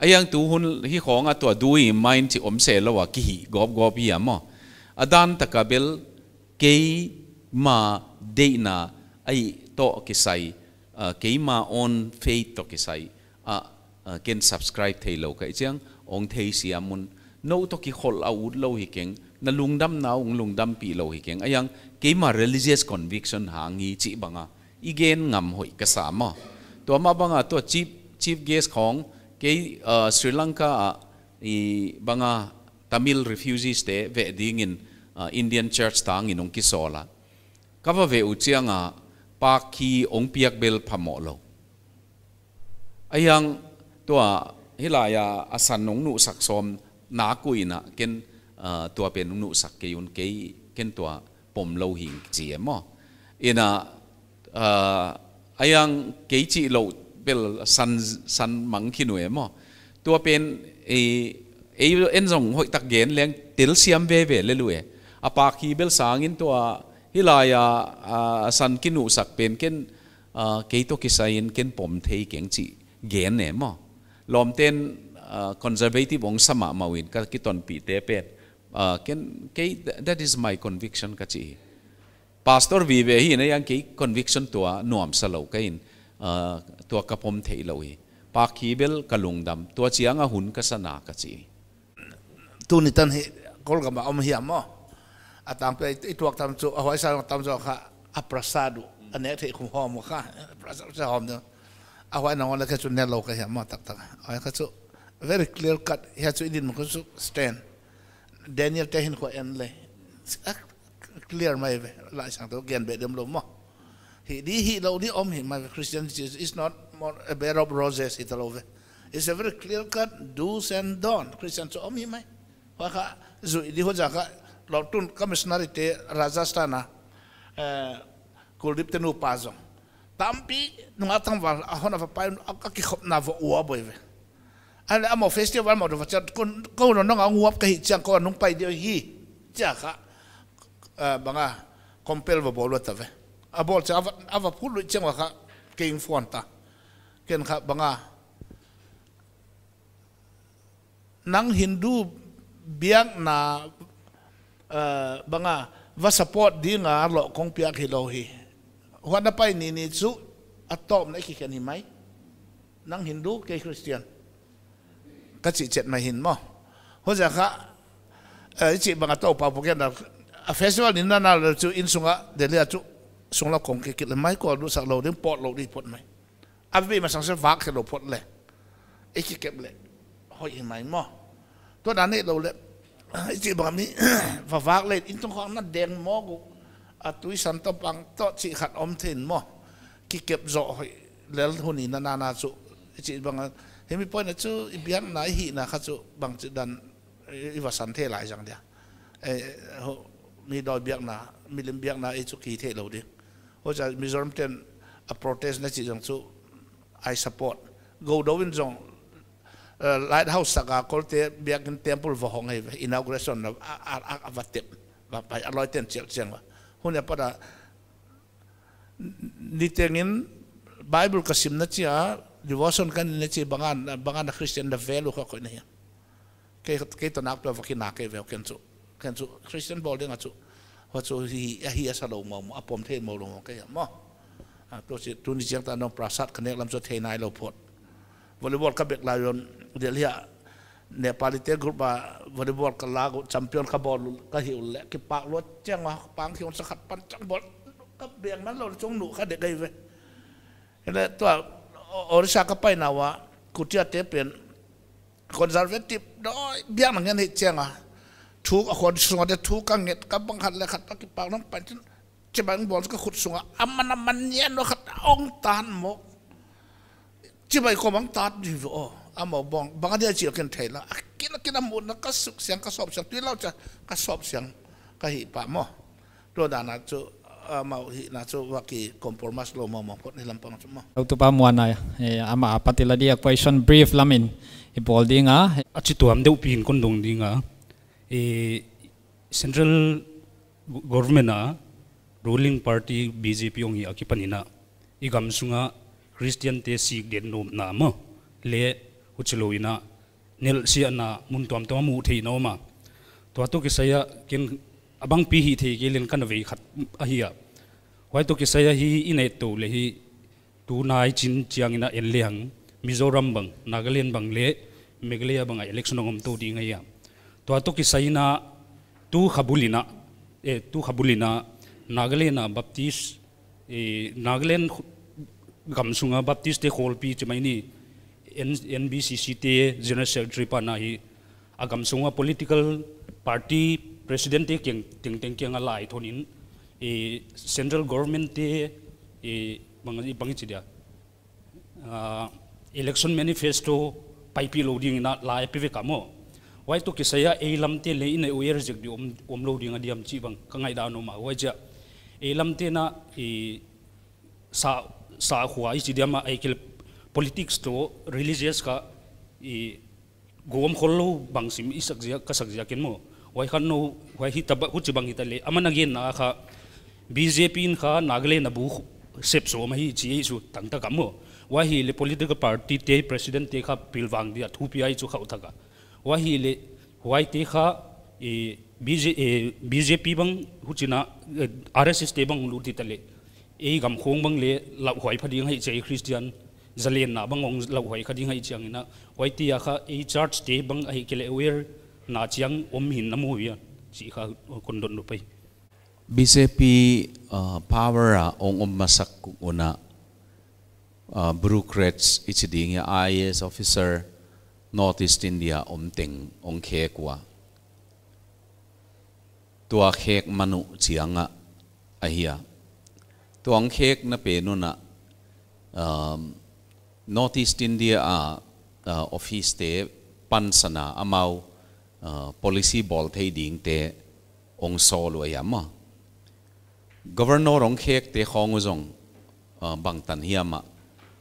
A yang tu hun hi khong a tua do you mind chih om se lou a kihih gawp gawp hi a maw. A dan taka bel keima deihna ahih toh kisai, uh, keima own faith toh kisai, uh, uh, ken subscribe theilou ka hih chiang, ong theisiam un. Nou toh kikhol a ut lou hi keng, na lungdamna ong lungdampih lou hi keng. A yang keima religious conviction hang hi chih bang a i gen ngam hoih ka sa maw. Tua mah bang a tua chief, chief guest khong kei, uh, Sri Lanka a i bang a Tamil refugees te veh dingin, uh, Indian church tangin ong kisawl a. Ka va veh uh chiang a pakhi ong piak bel phamawh lou. A yang tua hilai a a san ong nuhsak sawm nak uh in a ken, uh, tua pen ong nuhsak kei un kei ken tua pom lou hing chi e maw. In a, uh, a yang kei chih lou bel san, san mang khin uh e maw. Tua pen e, ei en zong hoihtak gen leng telsiam veve lel uh e. A pakhi bel sangin tua hilai a, uh, san kinuhsak pen ken, uh, kei toh kisai in ken pom thei keng chih gen e maw. Lawmte'n, uh, conservative ong sa mahmah uh in ka kitonpih te pen. Ah, ken, kei, that is my conviction ka chi. Pastor vive hi na yang kei conviction tua nuamsa lou ka in, ah, tua ka pom theilou hi. Pa Kibel ka lungdam, tua chiang a hun ka sa na ka chi. Tuni tan hi Kawlgam a om hiam maw? A tangpi i tuak tam chu, a huai sa tam chu kha a prasad uh, a nek theih khum hawm kha, prasad sa hawm deuh. A huai nangawn leh kei chu ne lou ka hiam maw taktak. A huai kha chu very clear cut, hiai chu i din maw kha chu stand. Daniel te hinkhua en leh. A clear mai ve, Laisiangthou gen beh diam lou maw. Hi di hi lou di om hi mai ve, Christianity is not more a bed of roses hi ta lou ve. It's a very clear cut do's and don't. Christian chu om hi mai. Huai kha zui di huai ziak kha lou tun ka missionary te Rajasthan a, eh, Kuldeep te nupa zong. Tampi nunga tangval a hon a va pai a, a kikhopna va ua boi ve. A leh amau festival mau deuh va chiat kon, kon nong a nguap ka hi chiang kon nung pai deuh hi. Chia kha, eh, bang a compel va bawl ua ta ve. A bawl chiang a va, a va phut lui chiang ua kha kei ing phone ta. Ken kha bang a nang Hindu biakna, eh, bang a va support ding a lou kong piak hi lou hi. Huan na pai ni ni chu a tawpna i kikhen hi mai. Nang Hindu, kei Christian. Ka chih chet mai hin maw. Huai ziak kha, eh, i chih bang a Toupa pu ken da, a festival ni na na leh chu innsung a, Delhi a chu sung lou kong kikilh mai, kawl duh sak lou ding, pawt lou di pawt mai. A veve masang se vak khe lou phot leh. I kikep leh. Hoih hi mai maw. Tua dan neih lou leh. I chih bang mi va vak leh in tung khong na deng maw gu. A tui san toh pang toh chih khat om thei in maw. Kikep zoh hoih lel hun i na na na chu. I chih bang a. Hiai mi point a chu i biakna i hihna kha chu bangchi dan i, i va san thei lai zang dia. Eh, ho, mi dawi biakna, milim biakna i chu ki thei lou di. Huai ziak Mizoram ten a protest na chih zong chu I support. Go do in zong, eh, lighthouse sak a Kawlte biakin temple va hong hi ve, inauguration na a, a, a, a va tep. Va pai a loi ten chial chiang va. Hun a pat a niteng in Bible ka sim na chia, devotion ka nei na chia, bang a, bang a na Christian na value kha koih na hia. Kei, kei toh nak tua va kina kei veu ken chu. Ken chu Christian bawl ding a chu. Huai chu hi, a hi a sa lou maw, a pom thei maw lou maw kei maw. A, tua chi, tuni chiang ta nong prasad ka nek lam chu thei nai lou phot. Volleyball ka bek lai un, Delhi a Nepali te group a volleyball ka lak uh, champion ka bawl uh, ka hi uh leh, kipak lua chiang a, pang hi un sa khat pan chang bawl, ka beng man lou chung nu kha dek gai ve. Leh tua, O-, Orissa ka pai na ua, Kutia te pen, conservative, dawi, biakna ngen hi chiang a. Thu a khon sung a de thu ka nget, ka bang khat leh khat, ka kipak nong pan chin, chibai bawl ka khut sung a, aman aman nian lua khat, ong tan maw. Chibai ko bang tat di ve o, amau bang, bang a dia chial ken thei la. A kin, a kin a mut na ka suk siang, ka sop siang, tui lau cha, ka sop siang, ka hi pa maw. Tua dan a chu, amau hihna chu va ki compromise lou maw maw phot ni lam pang chu maw. Lau tu pa muan a, eh, ama a pat i la dia question brief lam in i bawl ding a. A chi tuam deuh pi in kon dong ding a. Eh, central government a ruling party B J P ong hi a kipan in a. I gam sung a Christian te sik den nopna maw. Leh huchi lou in a nelhsiahna mun tuamtuam a mu thei in a om a. Tua toh kisai a ken a bangpi hih thei kei leng ka na vei khat ahi a. Huai toh kisai a hi i na et tou leh hi tunai chin chiang in a en leng Mizoram bang, Nagaland bang leh Meghalaya bang a election ong om tou ding ahi a. Tua toh kisai in a tu kha bul in a, eh, tu kha bul in a Nagaland a Baptist, eh, Nagaland khu-, gam sung a Baptist te khawlpi chi mai ni, N-, N B C C te General Secretary pa na hi, a gam sung a political party president te kiang, tengteng kiang a lai thon in, eh, central government te, eh, bang, bang chi dia. Ah, election manifesto paipih lou ding in a lai pe vek a maw. Huai toh kisai a ei lam te leh i na aware zek di om, om lou ding a diam chih bang ka ngaihdan om a. Huai chia ei lam te na, eh, sa, sakhua i chi diam a, ahihkeileh politics toh religious kha, eh, gawm khol lou bang sim i sak ziak, ka sak ziak in maw. Huai khan nou, huai hi ta ba, huchi bang hi ta leh, aman a gen na kha, B J P in kha Nagaland a bu sep sawm ahi chi ei su tang ta ka maw. Huai hi leh political party te president te kha pilvang dia thupi ai chu khauh ta ka. Huai hi leh, huai te kha, E, BJ, e, BJP bang huchi in a, e, RSS te bang lut di ta leh. Ei gam khong bang leh lauhuai pha ding ahi chia, Christian zalenna bang hong lauhuai kha ding ahi chiang in a. Huai ti a kha ei church te bang ahihkeileh aware na chiang om hi'n na mu hia, chih kha kon dot nuam ahi. BJP, uh, power a hong om masak kik un a, uh, bureaucrats i chi ding hia, IAS officer, North East India om teng hong khek ua. Tua khek man uh chiang a ahia. Tua hong khekna pen un a, um, North East India a, uh, office te pansan a amau, uh, policy bawl thei dingte hong sawl uh ahia maw. Governor hong khekte khong uh zong, uh, bangtan hiam a,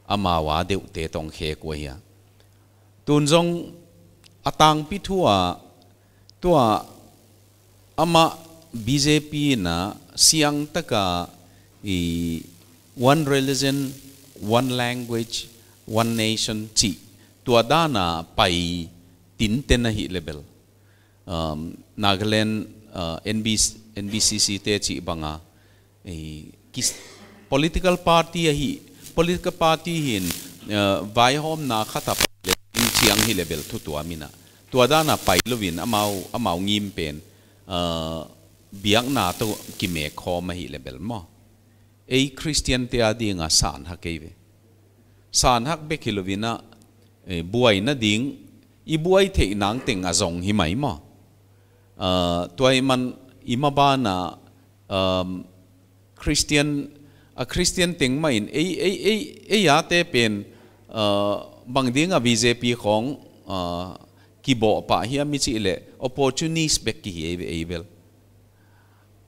amau a deuhte toh hong khek uh ahia. Tun zong a tangpi thu a, tua amah BJP in a siangtak a i one religion, one language, one nation chih, tua dan a pai tinten ahih leh bel. Um, Nagaland, uh, NBC, NBCC te chih bang a, eh, kis-, political party ahi, political party hi'n, uh, vaihawmna khat a pai leh, in chiang hi leh bel thu tuam in a. Tua dan a pai lou in amau, amau ngim pen, uh, biakna toh kimek khawm ahih leh bel maw. Ei Christian te a ding a san hak ei ve. San hak bek hi lou in a, eh, buaina ding, i buai theih nang teng a zong hi mai maw. Uh, tua ahih man i maban a, um, Christian, a Christian teng mah in, ei, ei, ei, ei a te pen, uh, bang ding a BJP khong, uh, kibawl pah hiam i chih leh opportunist bek ki hi ei ve, ei bel.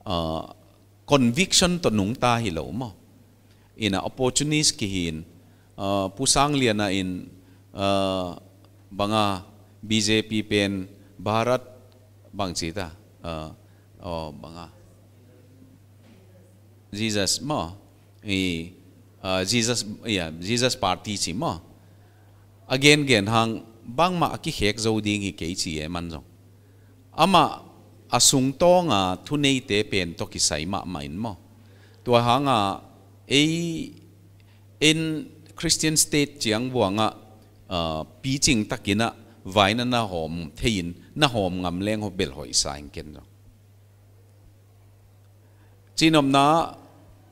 Uh, conviction toh nungta hi lou maw. In a opportunist ki hi'n, uh, Pu Sang Lian a in, uh, bang a BJP pen Bharat bang chi ta, uh, oh, bang a Jesus maw, i, uh, Jesus, yeah, Jesus Party chi maw. A gen gen hang bangmah a kikhek zou ding hi kei chi e man zong. Amah a sungtawng a thuneite pen toh kisai mahmah in maw. Tua hang a ei in Christian state chiang buang a, uh, pichin tak in a vaina na hawm thei in na hawm ngam leng hou bel hoih sa ing ken zong. Chin omna,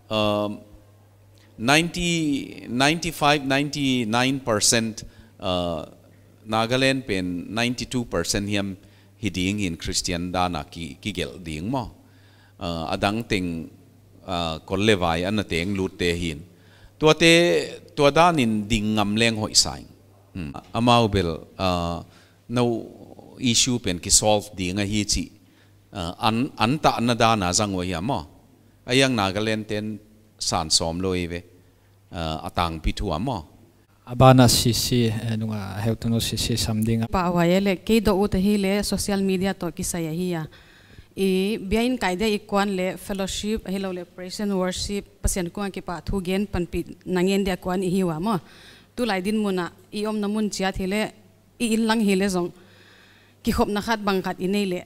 um, ninety, ninety-five, ninety-nine percent, uh, Nagaland pen ninety-two percent hiam hi ding in Christian dan a ki, kigelh ding maw. Uh, a dang teng, uh, kol leh vai ana teng lut te hi'n. Tuate, tua dan in ding ngam leng hoih sa ing. Hmm. Amau bel, uh, no issue pen kisolve ding ahi chih. Uh, an, an tahna dan a zang uh ahia maw. A hiang Nagaland ten san sawm lou ei ve, uh, a tangpi thu a maw. A ban a CC, eh, nung a heutu nu CC sam ding a. Pa huai e leh, kei dot ut ahi leh, social media toh kisai ahi a. I biain kai dia i kuan leh, fellowship, ahilou leh, praise and worship, Pasian kong a kipahthu gen panpih na ngen dia kuan i hi ua maw. Tulai dinmun a, i omna mun chiat hi leh, i inn lang hi leh zong. Kikhopna khat bang khat i nei leh.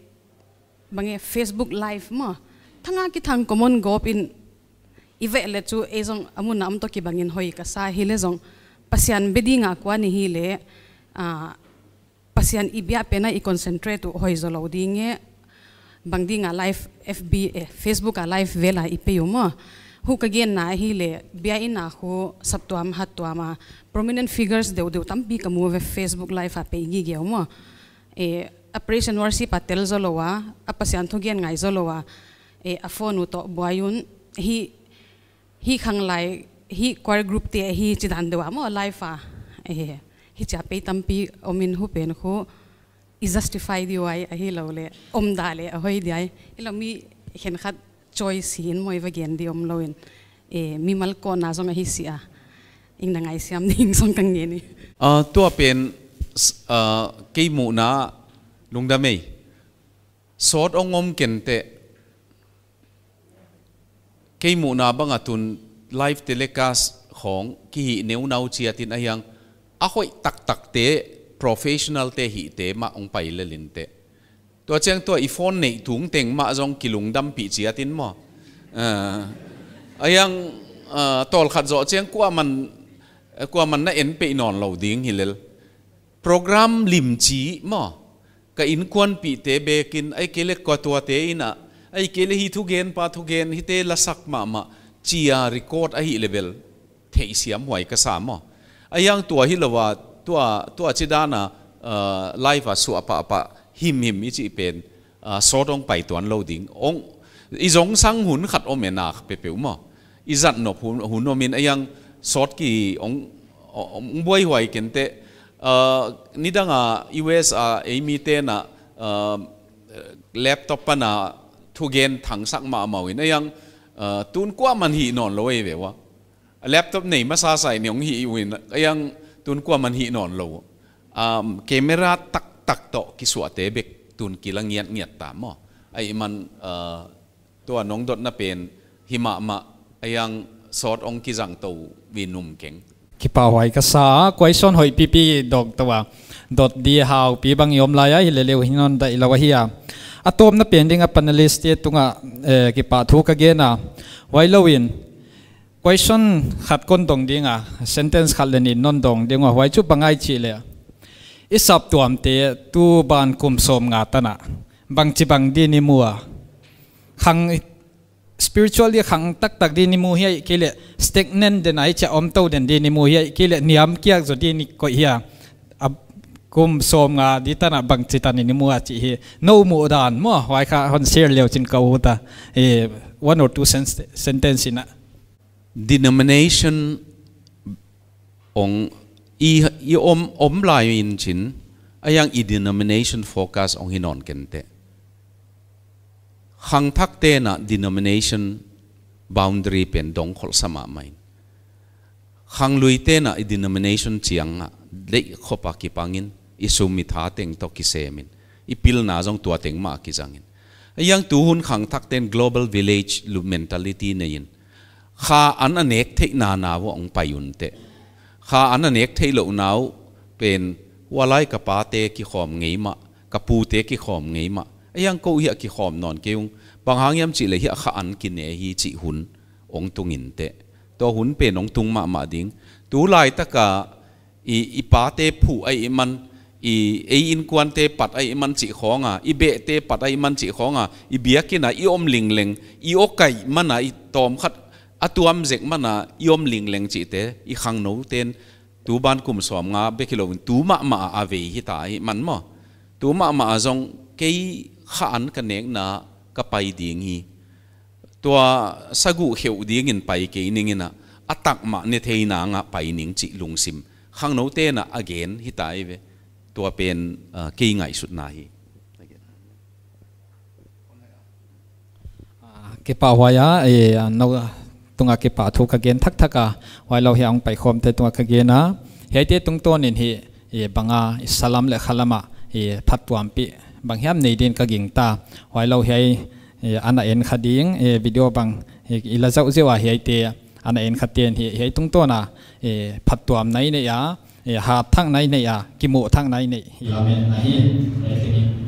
Bang e Facebook Live maw. Thang a kithang common gawp in i veh leh chu ei zong a mun a om toh kibang in hoih ka sa hi leh zong. Pasian be ding a kuan i hi leh, ah, Pasian i biak pen a i concentrate uh hoih zou lou ding e. Bang ding a live FB, eh, Facebook a live vel a i pe uh maw. Hu ka genna ahi leh, biain a khu saptuam, hattuam a, prominent figures deuhdeuh tampi ka mu ve Facebook Live a pe gige uh maw. Eh, a praise and worship a tel zou lou a, a Pasian thugen ngai zou lou a, eh, a phone uh toh buai un, hi, hi khanglai, hi choir group te hi chi dan deuh a maw live a, eh, hi chia pe tampi om in hu pen khu, i justify di uai ahilou leh, om da leh, a hoih di ai. Hilou mi khenkhat choice hi in maw i va gen di om lou in. Eh, mimal kona zong ahi sia. Ing na ngaihsiam ding zong ka ngen hi. Ah, tua pen, s-, ah, kei muhna lungdam ei. Sawt ong om ken te. Kei muhna bang a tun live telecast khong kihih neunau chiat in a hiang a hoih taktak te professional te hih te mah ong pai lel in te. Tua chiang tua i phone neih tung teng mah zong kilungdampih chiat in maw. Ah, a hiang, ah, tawlkhat zoh chiang kuaman, kuaman na en peih nawn lou ding hi lel. Program limchi maw. Ka innkuanpihte bekin, ahihkeileh kua tuate in a, ahihkeileh hi thugenpa thugen, hite lasak mahmah, chia record ahih leh bel theihsiam huai ka sa maw. A hiang tua hilou a, tua, tua chih dan a, uh, live a suah pahpah himhim i chih pen, uh, sawt hong pai tuan lou ding. Hong, i zong sang hun khat om e nak peuhpeuh maw. I zat nop hun, hun om in a hiang sawt ki hong, hong buaihuai kei inteh, uh, nidang a U S a ei mite'n a, uh, laptop pan a thugen thangsak mahmah uh in a hiang, uh, tun kuaman hih nawn lou ei ve ua. Laptop nei masa sai ni hong hih uh in a hiang tun kuaman hih nawn lou. Um, camera taktak toh kisuahte bek tun kila ngiatngiat ta maw. Ahihman, uh, tua nong dotna pen hi mahmah a hiang sawt hong kizang tou vin um keng. Kipahhuai ka sa, question hoih pipi dong tou a. Dot di haupi bang i om lai a, hi leh leu hi nawn daih lou ahi a. A tawpna pen ding a panelist te tung a, eh, kipahthu ka gen a. Huailou in, question khat kon dong ding a, sentence khat leh nih non dong ding ua, huai chu bang ahia chih leh. I saptuamte tu ban kum sawmnga tan a, bangchibang di i mu a. Khang spiritual di khang taktak di i mu hia ahihkeileh stagnant den a i chia om tou den di i mu hia ahihkeileh niam kiak zaw di i koih hia. A kum sawmnga di tan a bangchi tan i mu a chih hi. Nou muhdan maw, huai kha hon share leu chin ka ut a. Eh, one or two sen-, sentence in a. Denomination hong i, i om, om lai in chin, a hiang i denomination focus hong hi nawn kei inteh. Khangthakte'n a denomination boundary pen dong khol sa mahmah in. Khangluite'n a i denomination chiang a deih khop a kipang in, i sum i tha teng toh kisem in, i pilna zong tua teng mah kizang in. A hiang tu hun khangthakte'n global village lu mentality nei in. Kha an a nek theihna na uh hong pai un teh. Kha an a nek theihlouhna uh pen hualai ka pate kikhawm ngei mah, ka pute kikhawm ngei mah. A hiang kou hiah kikhawm nawn kei ung, bang hang hiam chih leh hiah kha an kine hi chih hun hong tung inteh. Tua hun pen hong tung mahmah ding. Tulai tak a i, i pate phuh ahihman, i ei innkuante pat ahihman chih khawng a, i behte pat ahihman chih khawng a, i biakinn a i om lingleng, i awkaih man a i tawmkhat a tuam zek man a i om lingleng chihte, i khangnoute'n tu ban kum sawmnga bek hilou in tu mahmah a vei hita ahihman maw. Tu mahmah a zong kei kha an ka nekna ka pai ding hi. Tua saguh kheuh ding in pai kei ning in a, a tak mah ne theihna nga pai ning chih lungsim khangnoute na a gen hita ei ve. Tua pen, ah, kei ngaihsutna hi. Ah, kipahhuai a, eh, nou tung a kipahthu ka gen thakthak a, huailou hiai hong paikhawmte tung a ka gen a, hiaite tungtawn in hi, eh, bang a, i salam leh khalam a, eh, phattuampih, bang hiam nei din ka gingta, huailou hiai, eh, ana en kha ding, eh, video bang, eh, i la zauhzeuh a hiaite, ana en khate'n hi, hiai tungtawn a, eh, phattuamna i nei a, eh, hatthakna i nei a, kimuhthakna i nei. Amen. Ahi, eh, thank you.